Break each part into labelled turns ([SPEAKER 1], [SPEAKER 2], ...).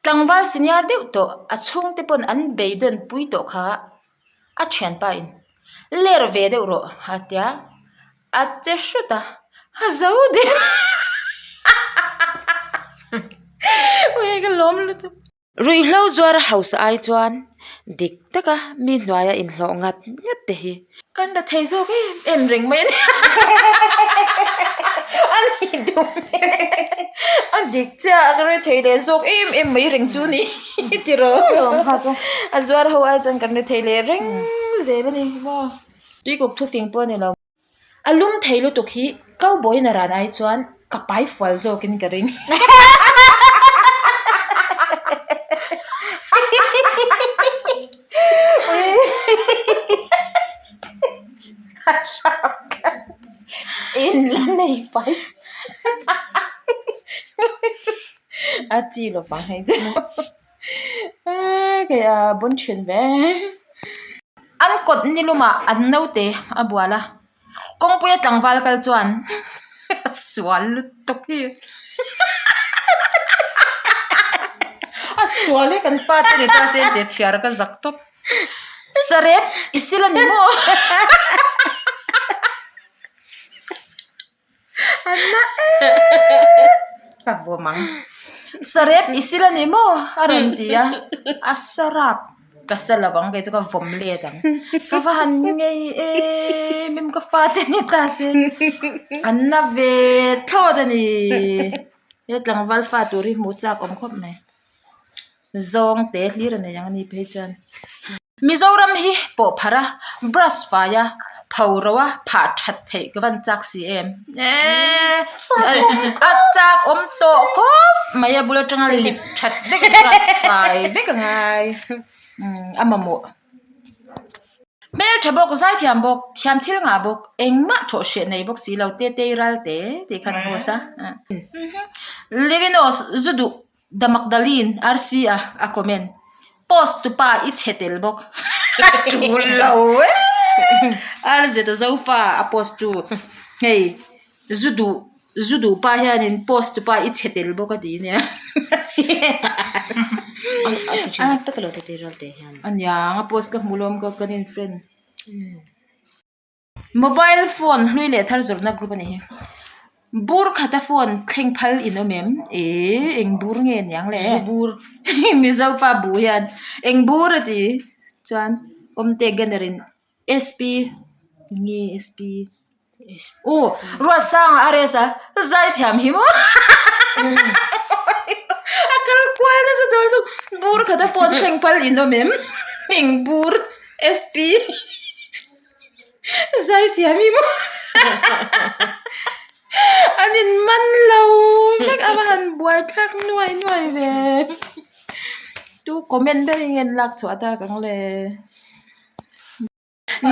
[SPEAKER 1] Tlangval senior deuh tawh a chhungte pawn an beidawn pui tawh kha a thianpa in ler ve deuh rawh a tia a che hrut a a zo der ui ka lawm lutuk. Ruihhlo zuar a hausa ai chuan dik taka mi hnuaia inhlawh ngat ngat te hi kan la thei zawk em em reng mai a ni a ni duh a dik chiah a ka rethei leh zawk em em mai reng chu ni tiraw a zuar ho ai chuan kan rethei leh reng zel a ni maw tuikuk thufing pawh a ni lo. A lum thei lutuk hi cowboy na ran ai chuan ka pai fual zawkin ka ring. In la nei pai a chi lovang hei chu kei a bun thin ve. An kawt ni lumah an naute a bual a, kawngpuia tlangval kal chuan a sual lutuk hi a sual hi kan fate ni ta se tih chhiar ka zak tawp sarep i sil a ni maw. Ka vawm ang sarep i sil a ni maw a rawn ti a a sarap ka sa lo ang kei chu ka vawm let ang ka va han ngei em em ka fate ni ta se an na ve thlawt a ni he tlangval fa tur hi hmuh chak awm khawp mai. Zawng te hlir a nei ang a ni phei chuan. Mizoram hi pawh pharh a, brush fai a, pho ro a, phah that theih ka van chak si em. Eee a chak awm tawh khawp mai a bul atanga lip that vek a brush fai vek a ngai umm a mamawh. Hmeltha bawk, zaithiam bawk, thiam thil ngah bawk, engmah thawh hreh nei bawk si lo, Tetei ral te tih khan post a. Levinos zu duh The Magdalene RC a a comment. Post tupa i chhe tel bawk. A tul lo e. RZ a zofa a post tu. Hei zu duh zu duh pa hianin post tupa i chhe tel bawk a ti nia.
[SPEAKER 2] A ti thin tak tak a lo ti ti ral teh hian.
[SPEAKER 1] Aniang a post ka hmu lawm ka kan in friend. Mobile phone hlui leh thar zawrhna group a ni hi. Bur khata phone thleng phal in awm em? Ehh eng bur nge niang le?
[SPEAKER 2] Zu bur.
[SPEAKER 1] Mizo pa bu hian eng bur a ti chuan awmte ganner in SP nge SP aw Ruatsanga a rest a zaithiam hi maw a kal kual nasa dawn chu bur khata phone thleng phal in awm em? Eng bur SP. Zaithiam hi maw an in man lo vek a va han buai thlak nuai nuai ve tu comment ber hi nge an lak chhuah tak ang le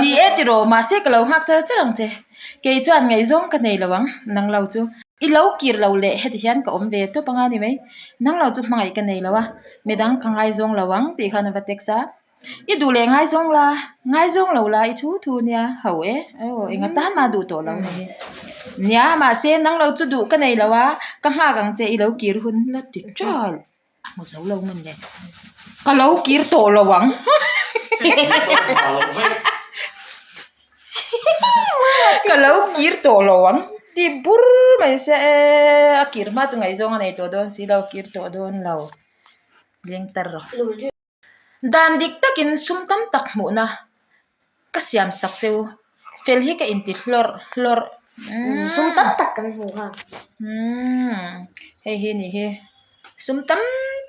[SPEAKER 1] ni e tiraw mahse ka lo nghak char char ang che kei chuan ngaihzawng ka nei lo ang nang lo chu i lo kir lo leh heti hian ka awm ve tawp anga ni mai nang lo chu hmangaih ka nei lo a midang ka ngaizawng lo ang tih khan a va text a. I duh leh ngaizawng la, ngaizawng lo la i thu thu nia ho e, aw enga tan mah duh tawh lo ni hi. Nia mahse nang lo chu duh ka nei lo a, ka nghak ang che i lo kir hun la ti ṭal a hmu zo lo ngun nen ka lo kir tawh lo ang. Ka lo kir tawh lo ang ti bur mai se e a kir hma chu ngaihzawng a nei tawh dawn si lo kir tawh dawn lo leng tar rawh. Dan dik takin sum tam tak hmuhna ka siam sak che u, fel hi ka inti hlawrh hlawrh.
[SPEAKER 2] Sum tam tak kan hmu kha.
[SPEAKER 1] Umm hei hi ni hi sum tam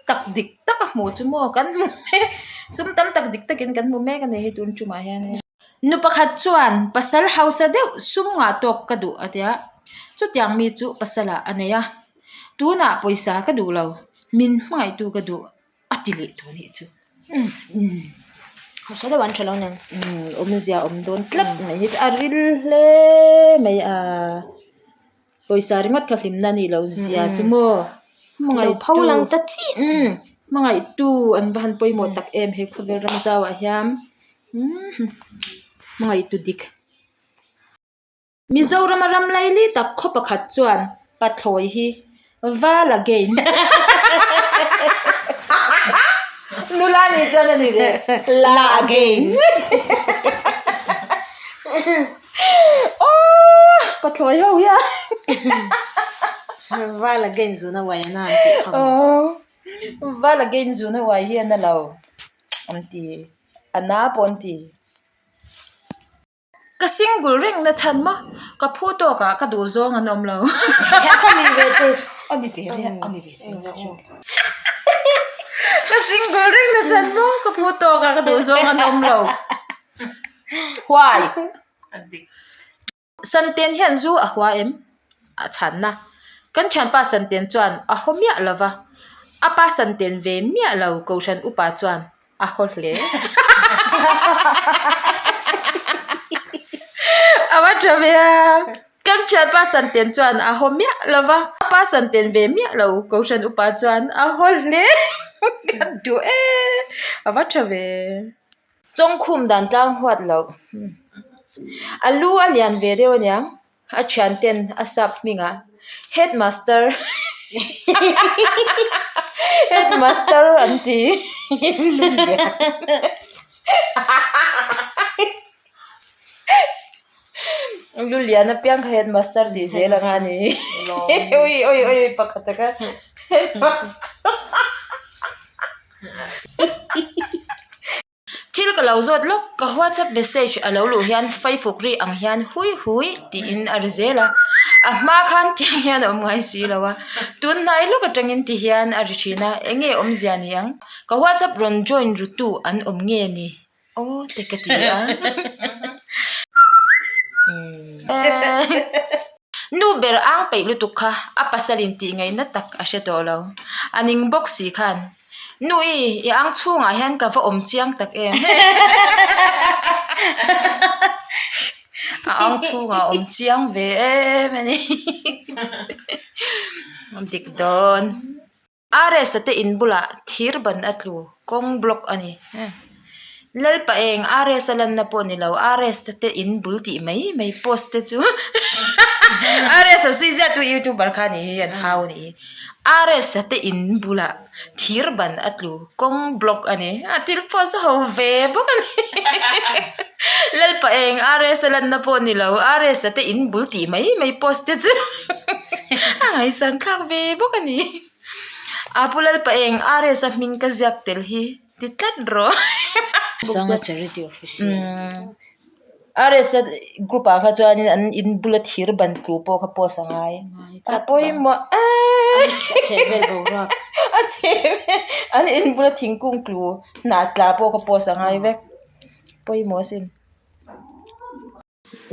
[SPEAKER 1] tak dik tak a hmuh chu maw kan hmu mek sum tam tak dik takin kan hmu mek a ni hi tun tumah hian. Nu pakhat chuan pasal hausa deuh sum ngah tawk ka duh a tia chutiang mi chu pasalah a nei a tunah pawisa ka duh lo min hmangaihtu ka duh. A ti leh tawh anih chu umm
[SPEAKER 2] hausa deuh an tha lo nen
[SPEAKER 1] umm awmzia awm dawn tlat mai hi chu a ril hle mai a pawisa ringawt kha hlimna anih loh zia chu maw
[SPEAKER 2] hmangaih pho lang ta chiah
[SPEAKER 1] umm hmangaihtu an va han pawimawh tak em he khawvel ram zauah hian umm hmangaihtu dik. Mizorama ram laili tak khaw pakhat chuan pathlawi hi val again. la nih chuan a ni leh la again. Aww pathlawi ho hian.
[SPEAKER 2] Val again zuna uai a na an tih kha maw.
[SPEAKER 1] Aww val again zuna uai hi a na lo an ti a na pawh an ti. Ka single reng na chhan maw? Ka phu tawk ah ka duh zawng an awm lo.
[SPEAKER 2] A ni ve te.
[SPEAKER 1] A ni ve ria, a ni ve te. Ka single reng na chhan maw? Ka phu tawk ah ka duh zawng an awm lo. Why? Santen hian zu a hua em? A chhanna. Kan thianpa Santen chuan a haw miah lo va, a pa Santen ve miah lo Kohhran upa chuan a haw hle. A va tha ve a, kan thianpa Santen chuan a haw miah lo va, a pa Santen ve miah lo Kohhran upa chuan a haw hle. Ka duh e, a va tha ve. Chawngkhum dan tlang huat loh. A lu a lian ve deuh aniang. A thian ten a sap hmingah headmaster headmaster an ti lu lian apiang kha headmaster tih zel ang a ni ui ui ui pakhat a kha headmaster Thil ka lo zawt lawk, ka WhatsApp message a lo luh hian Faifuk ri ang hian hui hui tiin a ri zel a, a hma khan tiang hian a awm ngai si lo a, tun hnai lawk atangin ti hian a ri thin a, eng nge awmzia ni ang? Ka WhatsApp rawn join ru tu an awm nge ni? Aw te ka ti a. Nu ber ang peih lutuk kha a pasalin tih ngaihna tak a hre tawh lo, a ning bawk si khan. Nui, i ang chhungah hian ka va awm chiang tak em? A ang chhungah awm chiang ve em a ni. Dik dawn. RS-a te in bulah thir ban a tlu, kawng block a ni. Lalpa eng RS a lanna pawh ni lo, RS te in bul tih mai mai post te chu RS a zui ziah tu youtuber kha ni hi an hau a ni hi. RS a te in bulah thir ban a tlu kawng block a ni a thil post ho ve bawk a ni Lalpa eng RS a lanna pawh ni lo, RS a te in bul tih mai mai post te chu a ngaihsan thlak ve bawk a ni. A pu Lalpa eng RS a hming ka ziak tel hi. Ti tlat rawh.
[SPEAKER 2] Sanga charity official.
[SPEAKER 1] RS a group ah kha chuanin an in bula thir ban tlu pawh kha post a ngai. A pawimawh eee.
[SPEAKER 2] A chheh vel boruak.
[SPEAKER 1] A chheh vel an in bula thingkung tlu hnah tla pawh kha post a ngai vek. Pawimawh asin.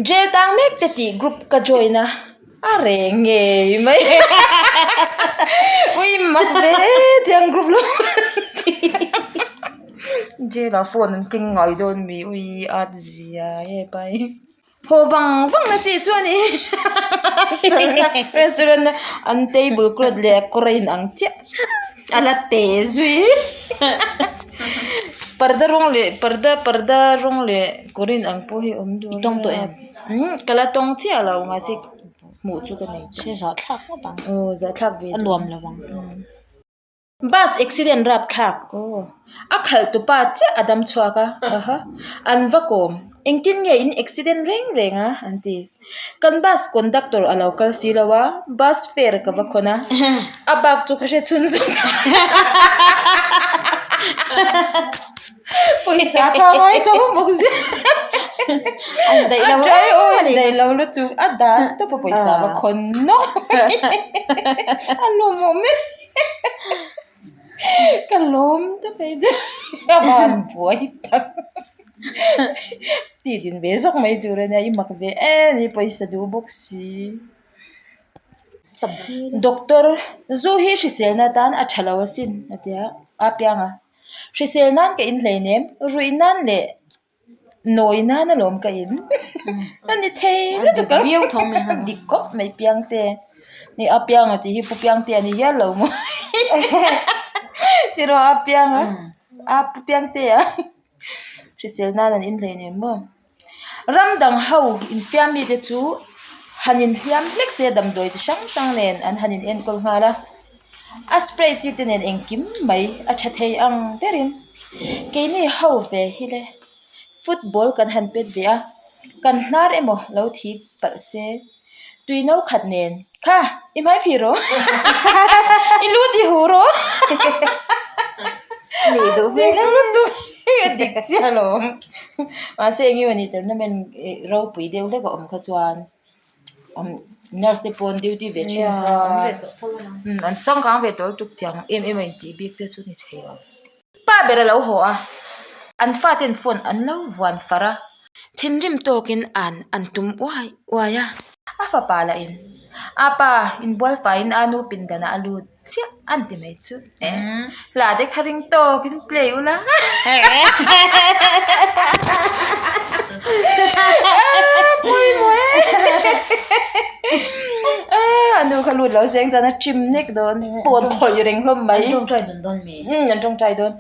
[SPEAKER 1] Jail tang mek te tih group ka join a, a reng ngei mai ui mak ve tiang group lo jail ah phone an keng ngai dawn mi ui at zia e pai haw vang vang na chi chu a ni restaurant a an table cloth leh kawr a inang chiah a la te zui. Parda rawng leh parda parda rawng leh kawr in ang pawh hi awm duh
[SPEAKER 2] I tawng tawh em?
[SPEAKER 1] Umm ka la tawng chiah lo mahse hmuh chu ka nei
[SPEAKER 2] Se zahthlak ngawt ang.
[SPEAKER 1] Aw zahthlak ve
[SPEAKER 2] A nuam lo ang.
[SPEAKER 1] Bus accident rapthlak aw a khalh tu pa chiah a dam chhuak a aha an va kawm engtin nge in accident reng reng a an ti. Kan bus conductor a lo kal si lo a, bus fare ka va khawn a, a bak chu ka hre chhun zawk pawisa kha a ngai tawh bawk sia
[SPEAKER 2] An daih lo
[SPEAKER 1] a try aw an daih lo lutuk a dah tawp a pawisa va khawn nawk a lawmawm e ka lawm ta mai chu a van buai tak. Ti din ve zawk mai tur a nia i mak ve em i pawisa duh bawk si. Doctor zu hi hrisel na tan a tha lo asin a ti a a piang a hrisel nan ka in hlei nem ruih nan leh nawi nan alawm ka in a ni thei lutuk a dik khawp mai piang te ni a piang a tih hi pu piang te a ni hial lo maw tiraw a piang a a pu piang te a. Hrisel nan an inhlei nen maw? Ram dang ho infiam mite chu han inhliam hlek se damdawi chi hrang hrang nen an han inenkawl nghal a, a spray chi te nen engkim mai a tha thei ang berin. Keini ho ve hi le football kan han pet ve a, kan hnar emaw lo thi palh se tui no khat nen kha i hmai phih rawh i lu ti hu rawh
[SPEAKER 2] Nih duh hmel
[SPEAKER 1] dik lutuk a dik chiah alawm mahse eng emaw ni tournament ropui deuh hlek a awm kha chuan. Nurse te pawh an duty ve thin kha an changkang ve tawh lutuk tiang em em a intih bik te chu ni thei lo. Pa ber a lo haw a, an fate in phone an lo vuan far a, thinrim tawkin an an tum uai uai a. A fapa lah in a pa inbual faiin a nu pindanah a lut chiah an ti mai chu hla te kha ring tawkin play ula pawimawh e a nu kha lut lo zeng chuan a chim nek dawn phone khawih reng hlawm mai
[SPEAKER 2] an tawngtai dawn dawn mi
[SPEAKER 1] an tawngtai dawn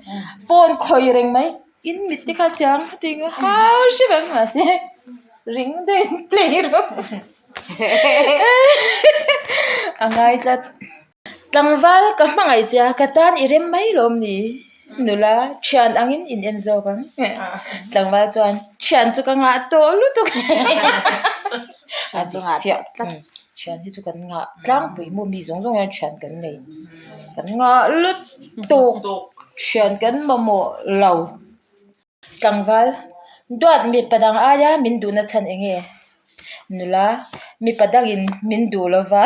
[SPEAKER 1] phone khawih reng mai in mit te kha chiang ting a hau hrim ang mahse ring deuhin play rawh. A ngai tlat. Tlangval ka hmangaih che a, ka tan i rem mai lawm ni? Nula, thian angin in en zawk ang. Tlangval chuan, Thian chu ka ngah tawh lutuk. A dik chiah tlat. Thian hi chu kan ngah tlangpui maw mi zawng zawng hian thian kan nei. Kan ngah lutuk. Thian kan mamawh lo. Tlangval, Duat mipa dang aia min duhna chhan eng nge? Nula, Mipa dangin min duh lo va.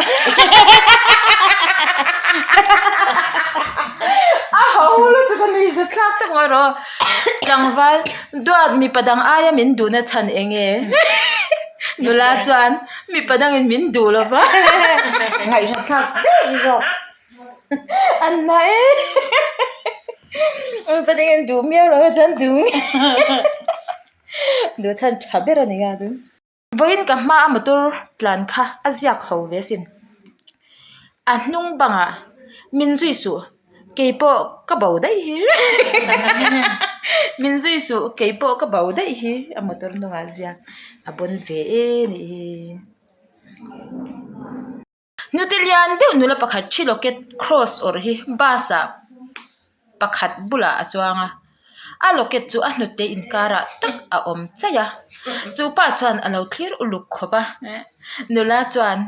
[SPEAKER 1] A ho lutuk a nui zet thlak tak mai rawh. Tlangval, Duat mipa dang aia min duhna chhan eng nge? Nula chuan, Mipa dangin min duh lo va.
[SPEAKER 2] Ngaihhlat thlak daih zawk.
[SPEAKER 1] An na e Pathian in duh miau lo chuan duh duh chhan tha ber a ni a chu. Vawiin ka hma a motor tlan kha a ziak ho ve asin. A hnung bangah min zui suh keipawh ka bo daih hi min zui suh keipawh ka bo daih hi a motor hnungah a ziak a bawn ve e nih hi. Hnute lian deuh nula pakhat thi locket cross awrh hi bus ah pakhat bulah a chuang a a locket chu a hnute inkarah tak a awm chaih a chu pa chuan a lo thlir uluk khawp a nula chuan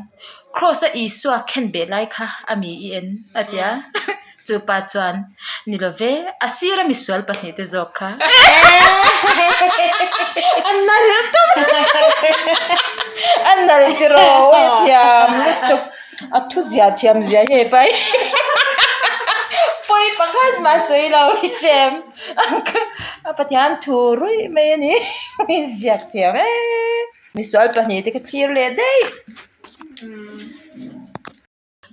[SPEAKER 1] cross a Isua khenbeh lai kha a mi i en a ti a chu pa chuan ni love a sir a misual pahnih te zawk kha a nal tawp a nal tiraw a thiam lutuk a thu ziah thiam zia hi hei pai pawi pakhat mah sawi lo hi hrem a pathian thu ruih mai a ni ziak thiam e misual pahnih te kha thlir leh daih.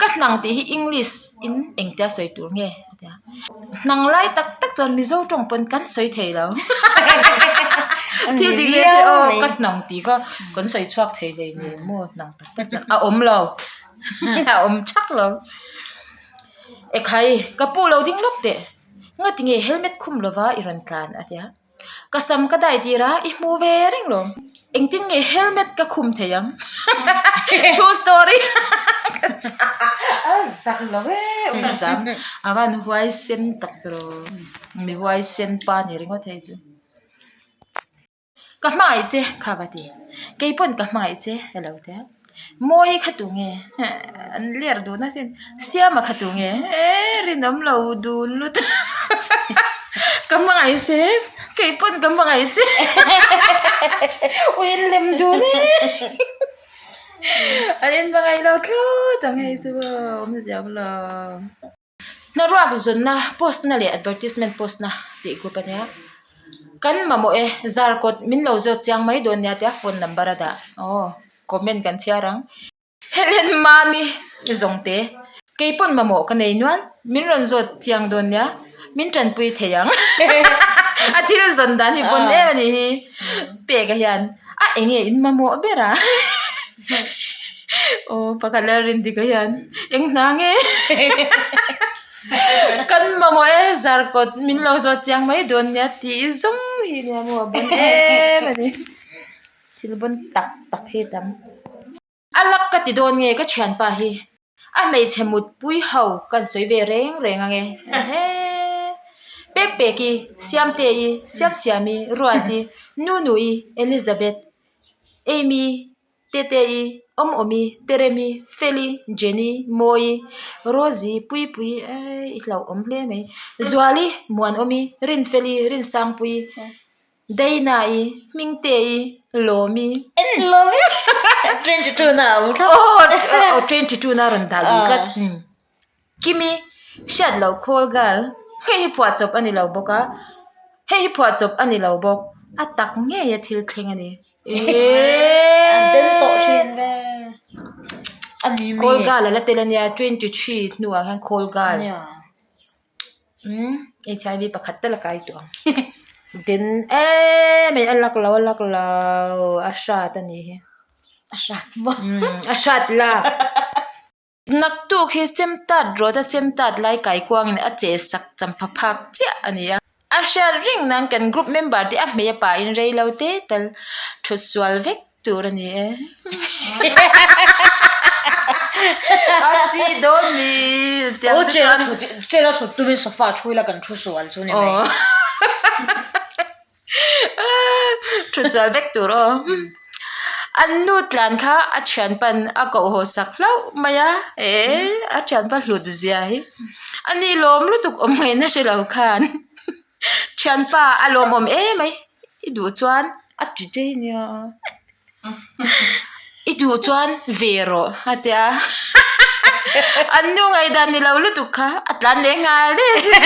[SPEAKER 1] Ka hnang tih hi English in engtia sawi tur nge a ti a, hnang lai tak tak chuan Mizo tawng pawn kan sawi thei lo thil dik leh te aw ka hnang tih kha kan sawi chhuak thei hlei nen maw hnang tak tak chuan a awm lo a awm thak lo ekhai ka pu lo ding lawk teh ngati nge helmet khum lova i rawn tlan a ti a. Ka sam ka dai tir a, i hmu ve reng lo. Engtin nge helmet ka khum thei ang? True story. A zak lo e, ui zam. A van huai sen tak chu ro. Mi huai sen pa ni ringawt hei chu. Ka hmangaih che kha va ti. Keipawn ka hmangaih che a lo ti a. Mawi kha tu nge? An ler dun asin. Siama kha tu nge? Eee rinawm lo dun lutuk. Ka hmangaih che. Kei pawn ka hmangaih che. Ui in lem dun e. An inhmangaih lo thlawt ang hei chu awmzia awm lo. Hnaruak zawnna post na leh advertisement post na tih group a nia kan mamawh e zarkawt min lo zawt chiang mai dawn nia tia phone number a dah aw comment kan chhiar ang Helen Mami zawng te kei pawn mamawh ka nei nual min rawn zawt chiang dawn nia min tanpui thei ang a thil zawn dan hi pawn em a nih hi peka hian a enge in mamawh ber a. Aw pakhat leh a rin dik ah hian eng hna nge kan mamawh e zarkawt min lo zawt chiang mai dawn nia tih zawng hi nia maw a bawn em a ni thil bawn tak tak hi a tam a lak ka ti dawn nge ka thianpa hi. A hmeichhe mutpui ho kan sawi ve reng reng ange ehe. Pekpeki, Siamtei, Siamsiami, Ruati, Nunui, Elizabeth, Amy, Tetei, Awmawmi, Teremi, Feli, Jenny, Mawi, Rosie, Puipui, i hlauhawm hle mai, Zuali, Muanawmi, Rinfeli, Rinsangpui, Dainai, Hmingtei, Lawmi.
[SPEAKER 2] Lawmi! 22 na a awm thlap.
[SPEAKER 1] Aw, 22 na a rawn dah lui tlat. Kimi, hriat loh khawl gal, hei hi phuahchawp a ni lo bawk a, hei hi phuahchawp a ni lo bawk, a tak ngei a thil thleng a ni.
[SPEAKER 2] An tel tawh thin ve. A ni mi.
[SPEAKER 1] Khawl gal a la tel a nia, 23 hnuah hian khawl gal. Umm HIV pakhat tal a kai tawh ang. Den em mai a lak lo a lak lo a hrat a nih hi.
[SPEAKER 2] A hrat maw?
[SPEAKER 1] Umm a hrat lak. Naktuk hi chemtat rawt a chemtat lai kaikuangin a che sak champha phak chiah a ni a. A hriat reng nan kan group member te a hmei a pahin rei lo te tal thut sual vek tur a ni e. A chi dawn mi tiang te chuan.
[SPEAKER 2] Chair a thut tumin sofa a thu ila kan thu sual chu ni mai.
[SPEAKER 1] Thu sual vek tur aw. An nu tlan kha a thianpan a koh haw sak hlauh mai a, eh a thianpa hlut zia hi. A ni lawm lutuk awm ngaihna hre lo khan thianpa a lawmawm em mai i duh chuan a ti daih nia. I duh chuan ve rawh a tia an nu ngaihdan ni lo lutuk kha a tlan leh nghal daih a sin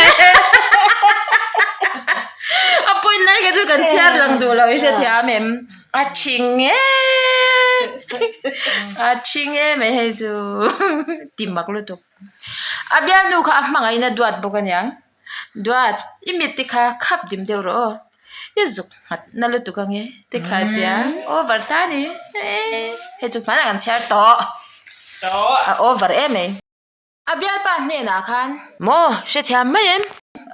[SPEAKER 1] a point lai kha chu kan chhiar lang duh lo i hrethiam em a thing em a thing em mai hei chu ti mak lutuk a bialnu kha a hmangaihna duat bawk aniang. Duat, i mit te kha khap dim deuh rawh aw, i zuk nghat na lutuk ange te kha a tia, over ta ni hei chu hmanah kan chhiar tawh a over em mai. A bialpa hnenah khan maw hrethiam mai em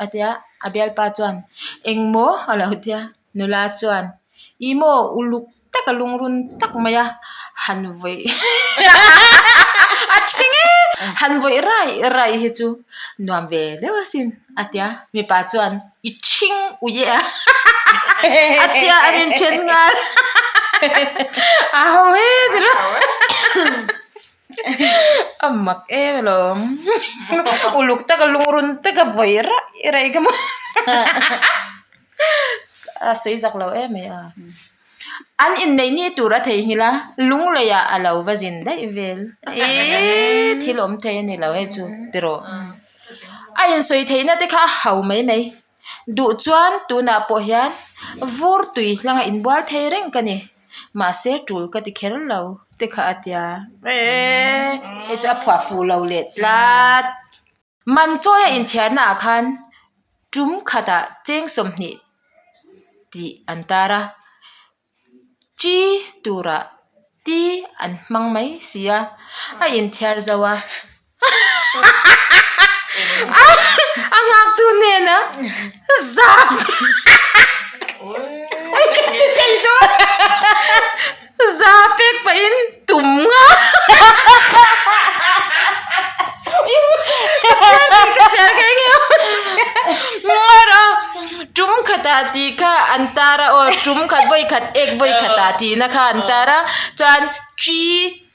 [SPEAKER 1] a tia, a bialpa chuan eng maw a lo tia, nula chuan i maw uluk taka lungrun tak mai a han vawih a thing e han vawih rai rai hi chu nuam ve deuh asin a tia mipa chuan i thing ui e a a tia an inthen nghal a ho e tira a mak em alawm uluk taka lungrun taka vawih rai rai kha maw. A sawi zak lo em mai a. An inneih ni tur a theihnghilh a, lungleiah a lo va zin daih vel. Eee thil awm thei a ni lo hei chu tiraw. A insawi theihna te kha a hau mai mai. Duh chuan tunah pawh hian vur tui hlanga inbual thei reng ka ni. Mahse tul ka ti kher lo te kha a tia. Eee hei chu a phuah fuh lo leh tlat. Man chawia inthiarna ah khan tum khatah cheng 20 tih an tar a, chi turah ti an hmang mai si a, a inthiar zo a a nghaktu hnenah zap Za pek pahin tum nga Tum khatah tih kha an tar a aw tum khat vawi khat ek vawi khatah tihna kha an tar a chuan chi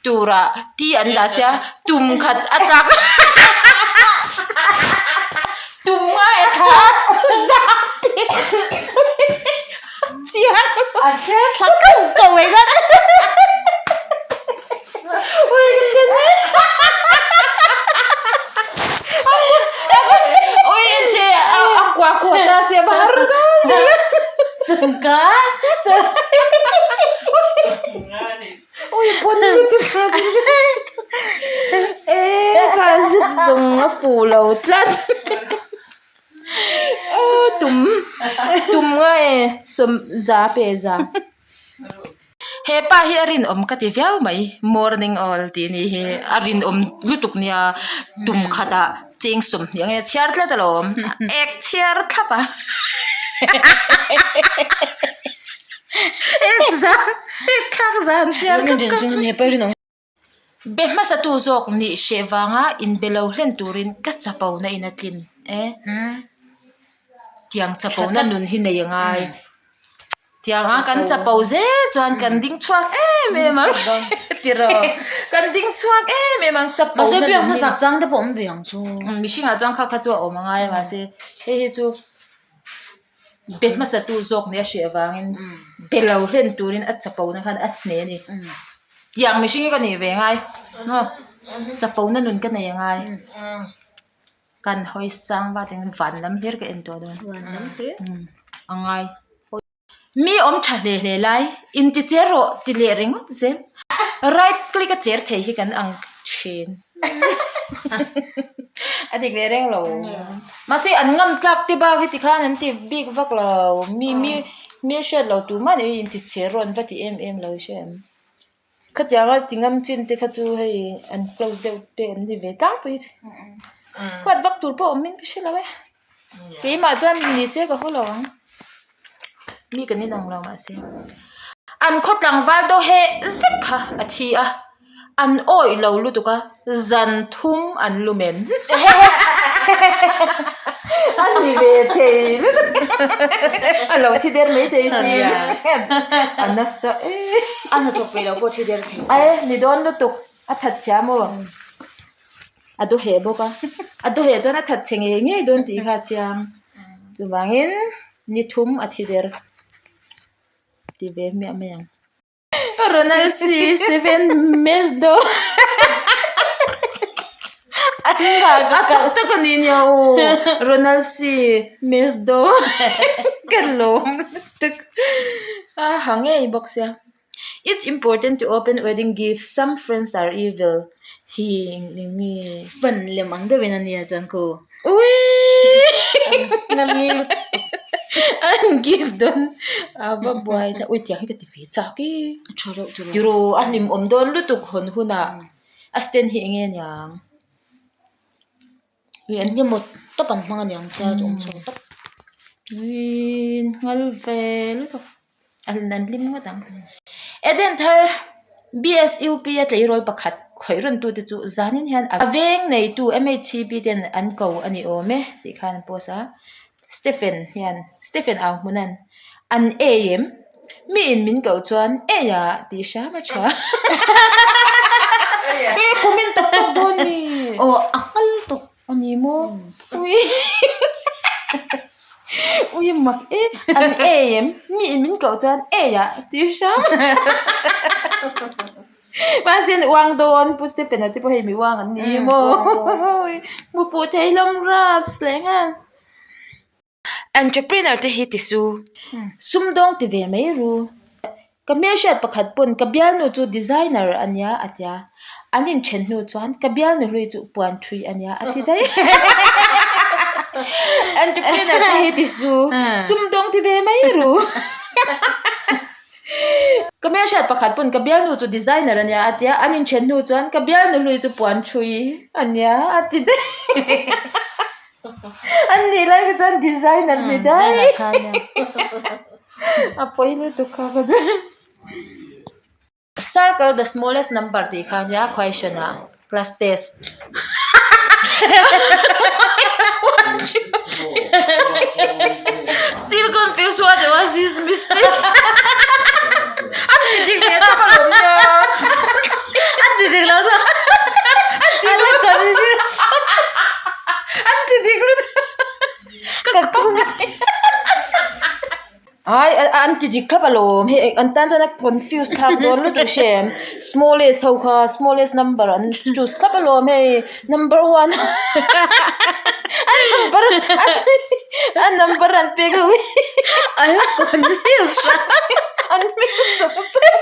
[SPEAKER 1] turah ti an dah sia tum khat a tlak tum nga e tha za pek
[SPEAKER 2] A cher thla kau kau mai zat.
[SPEAKER 1] Oi ente a kua kua ta se har ta.
[SPEAKER 2] Ka.
[SPEAKER 1] Oi bon lutuk kha. E ka zit zung a fu lo tlat. Aw tum tum nga e sawm za pe za he pa hi a rinawm ka ti viau mai morning all tih ni hi a rinawm lutuk nia tum khatah cheng 20 ang e chhiar tlat alawm ek chhiar thlap a ek za ek thlak zan chhiar thlap. Be hmasatu zawk nih hreh vanga inbe lo hlen turin ka chapo na in a tlin e. Tiang chapona nun hi nei a ngai. Tiang a kan chapo zel chuan kan ding chhuak em em ang tiraw kan ding chhuak em em ang chapo
[SPEAKER 2] Mahse biak hmasak chang te pawh awm ve ang chu.
[SPEAKER 1] Mihring ah chuan kha kha chu a awm a ngai a mahse hei hi chu be hmasa tu zawk nia hreh avangin be lo hlen turin a chapo na khan a hne a ni. Tiang mihring hi ka nih ve ngai chapo na nun ka nei a ngai. Kan hawi sang vat in van lam hlir ka en tawh dawn.
[SPEAKER 2] Van lam hlir?
[SPEAKER 1] Umm a ngai. Mi awm tha hle hle lai inti cher rawh ti leh ringawt zel. Right click a cher thei hi kan ang thin. A dik ve reng lo. Mahse an ngam tlak te bak hi tikhan an ti bik vak lo. Mi mi mi hriat lo tumah ni inti cher rawh an va ti em em lo hria em. Khatianga ti ngam chin te kha chu hei an close deuh te an ni ve tlangpui huat vak tur pawh awm in ka hre lo e keimah chuan ni se ka haw lo ang mi kan inang lo mahse an khaw tlangval daw heh zet kha a thi a. An awih lo lutuk a, zan thum an lu men. A ni ve thei lutuk. A lo thi der mai thei si. A nasa e.
[SPEAKER 2] A hnathawk peih loh pawh thi der thei.
[SPEAKER 1] Ae, ni dawn lutuk. A that chhia maw? A daw heh bawk a. A daw heh chuan a that chhe ngei ngei dawn tih kha a chiang. Chuvangin ni thum a thi der. Ti ve hmiah mai ang. Ronald C seven Mesdo a tak tak a ni nia aw Ronald C Mesdo ka lawm lutuk a ha ngei bawk sia it's important to open wedding gift some friends are evil hi eng nge
[SPEAKER 2] fan lem ang deuhin a nia chuan khu
[SPEAKER 1] An gift dawn a va buai ta ui tiang hi ka ti ve chak e
[SPEAKER 2] a tha reuh chu
[SPEAKER 1] tiraw a hlim awm dawn lutuk hawn hunah a stand hi eng nge niang
[SPEAKER 2] ui an emaw tawp an hmang a niang thil a awm chho tawp
[SPEAKER 1] ui nghal ve lutuk. An an hlim ngawt ang. Eden thar BSUP a tleirawl pakhat khawih rawn tute chu zanin hian a veng neitu MHCP ten an ko a ni awm e tih khan an post a. Stephen hian Stephen au hmunan an ei em? Mi in min koh chuan ei ah tih hram a tha. He comment tak tak dawn mi.
[SPEAKER 2] Aw a nghal lutuk.
[SPEAKER 1] A ni maw? Ui Ui mak e an ei em mi in min koh chuan ei ah tih hram mahse an uang dawn pu Stephen a te pawh hei mi uang an ni maw hmu fuh thei hlawm raps leh nghal. Entrepreneur te hi ti su sumdawng ti ve mai ru ka hmelhriat pakhat pawn ka bialnu chu designer a nia a tia an inthen hnu chuan ka bialnu hlui chu puan thui a nia a ti daih entrepreneur te hi ti su sumdawng ti ve mai ru. Ka hmelhriat pakhat pawn ka bialnu chu designer a nia a tia, an inthen hnu chuan ka bialnu hlui chu puan thui a nia a ti daih. An nih lai kha chuan designer ni daih. A pawi lutuk kha ka chuan. Circle the smallest number tih kha nia question ah class test. Still confused what was his mistake. A ti dik ve tawp alawm nia.
[SPEAKER 2] A ti dik lo chu.
[SPEAKER 1] A ti dik lo. An ti dik lutuk. Ka kawng. Ai an ti dik thlap alawm hei an tan chuan a confuse thlak dawn lutuk hre em smallest ho kha smallest number an choose thlap alawm hei number one a number a number an pek ho hi
[SPEAKER 2] an confuse hrang
[SPEAKER 1] an hming sawng sawng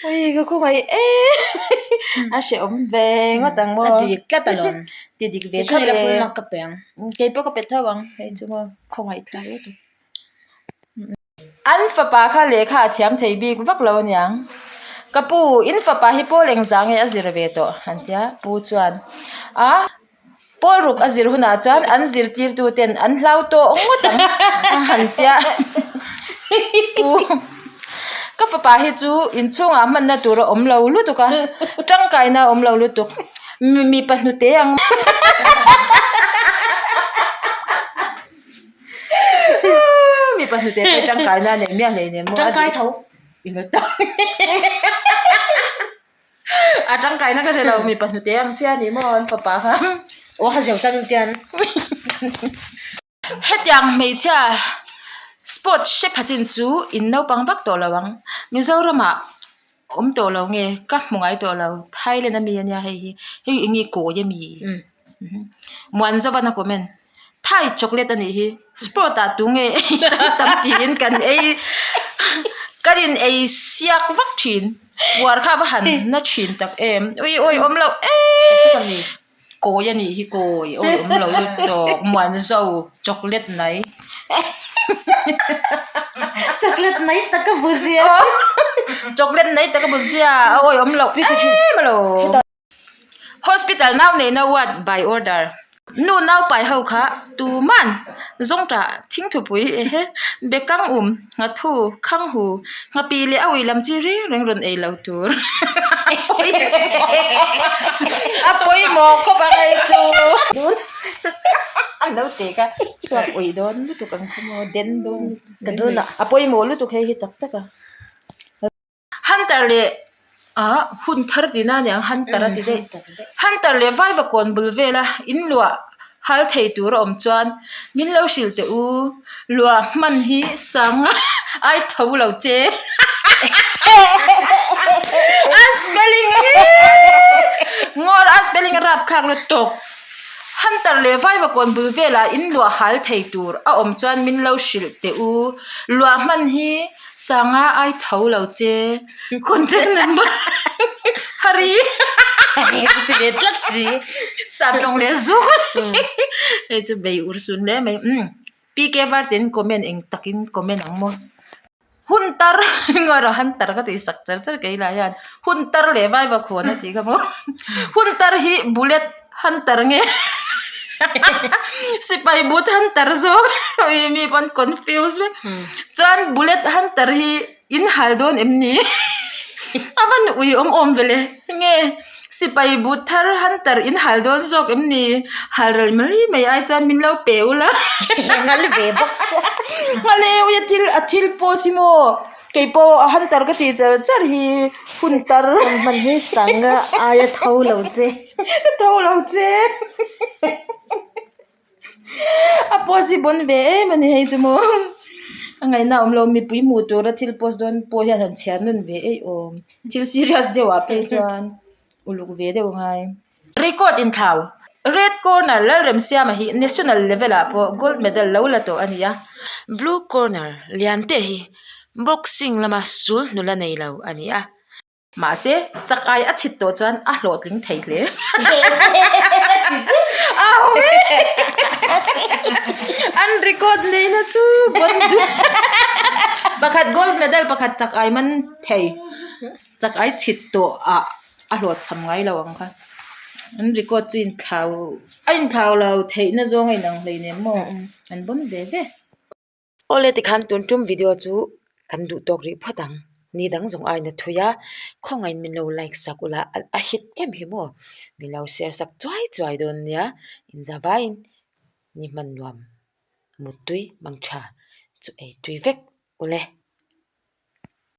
[SPEAKER 1] ui ka khawngaih em a hrehawm ve ngawt ang maw
[SPEAKER 2] a ti dik tlat alawm
[SPEAKER 1] ti dik ve thlap e
[SPEAKER 2] full mark ka pe ang
[SPEAKER 1] keipawh ka pe tho ang hei chu maw khawngaih thlak lutuk an fapa kha lehkha a thiam thei bik vak lo aniang ka pu in fapa hi pawl engzah nge a zir ve tawh an tia pu chuan a Pawl ruk a zir hunah chuan an zirtirtu ten an hlau tawh ngawt ang a han tia pu ka fapa hi chu inchhungah hmanna tur a awm lo lutuk a tangkaina a awm lo lutuk mipa hnute ang. Mipa hnute pawh tangkai na nei miah hlei nem maw?
[SPEAKER 2] Tangkai tho.
[SPEAKER 1] A tangkai na ka hre lo mipa hnute ang chiah a ni maw an fapa kha.
[SPEAKER 2] Aw ha zeu chan tian.
[SPEAKER 1] Hetiang hmeichhia sport hre pha chin chu in naupang vak tawh lo ang. Mizoramah awm tawh lo nge ka hmu ngai tawh lo Thailand ami ania hei hi hei eng nge kawi ami Muanzova na comment Thai chocolate anih hi sport ah tunge ei tam tam tiin kan ei kan in ei siak vak thin puar kha a va han na thin tak em ui awi awm loh em. Kawi a nih hi kawi awi awm lo lutuk Muanzo chocolate nai
[SPEAKER 2] chocolate nai tak a bu zia
[SPEAKER 1] chocolate nai tak a bu zia a awi awm loh em alo hospital nau neihna ward by order nu nau pai ho kha tuman zawngtah thingthupui ehe bekang um nghathu khanghu Nghapi leh a ui lam chi reng reng rawn ei lo tur a pawimawh khawp ang hei chu a lo tek a chhuak ui dawn lutuk ang kha maw den dawn lutuk a pawimawh lutuk hei hi tak tak a Hunter leh ah hun thar tihna a ni ang Hunter a ti daih Hunter leh Vaivakawn bul vela in luah hal thei tur a awm chuan min lo hrilh teh u luah hman hi sanga ai tho lo che a spelling ngaw a spelling a rap thlak lutuk Hunter leh Vaivakawn bul velah in luah hal thei tur a awm chuan min lo hrilh teh u luah hman hi sanga ai tho lo che contact number Hari
[SPEAKER 2] Chuti ve tlat si.
[SPEAKER 1] Sap tawng leh zuk hei chu bei ur sun hle mai umm PK Vartian comment eng takin comment ang maw hun tar ngawi rawh han tar ka tih sak char char kei lah hian hun tar leh vaiva khawn a tih kha maw hun tar hi bullet han tar nge sipai but han tar zawk ui mi pawn confuse vek chuan bullet han tar hi In hal dawn em ni? A van ui awm awm vele. Nge sipai but thar hunter in hal dawn zawk em ni? Hal ral mai mai ai chuan min lo pe ula.
[SPEAKER 2] Ngal ve bawk sia.
[SPEAKER 1] Ngal e ui a thil a thil pawh si maw? Kei pawh a hunter ka tih char char hi hunter.
[SPEAKER 2] Hman hi sanga aia tho lo che.
[SPEAKER 1] Tho lo che. A post hi bawn ve em a ni hei chu maw a ngaihna awm lo mipui hmuh tura thil post dawn pawh hian han chhiar nun ve eih awm thil serious deuh ah phei chuan uluk ve deuh a ngai record inthlau red corner Lalremsiama hi national level ah pawh gold medal lo la tawh a ni a blue corner Liante hi boxing lama sul hnul a nei lo a ni a. Mahse, chak ai a chhit tawh chuan a hlawhtling thei hle. An record neihna chu bon duh. Pakhat gold medal pakhat chak ai man thei. Chak ai chhit tawh ah a hlawhchham ngai lo ang kha. An record chu inthlau a inthlau lo theihna zawng a inang hlei nem maw. An bon ve ve. Awle tikhan tun tum video chu kan duh tawk rih phawt ang ni dang zawng aiin a thui a khawngaih in min lo like sak ula a hit em hi maw min lo share sak chuai chuai dawn nia inza vaiin ni hman nuam muttui mang tha chu ei tui vek ule.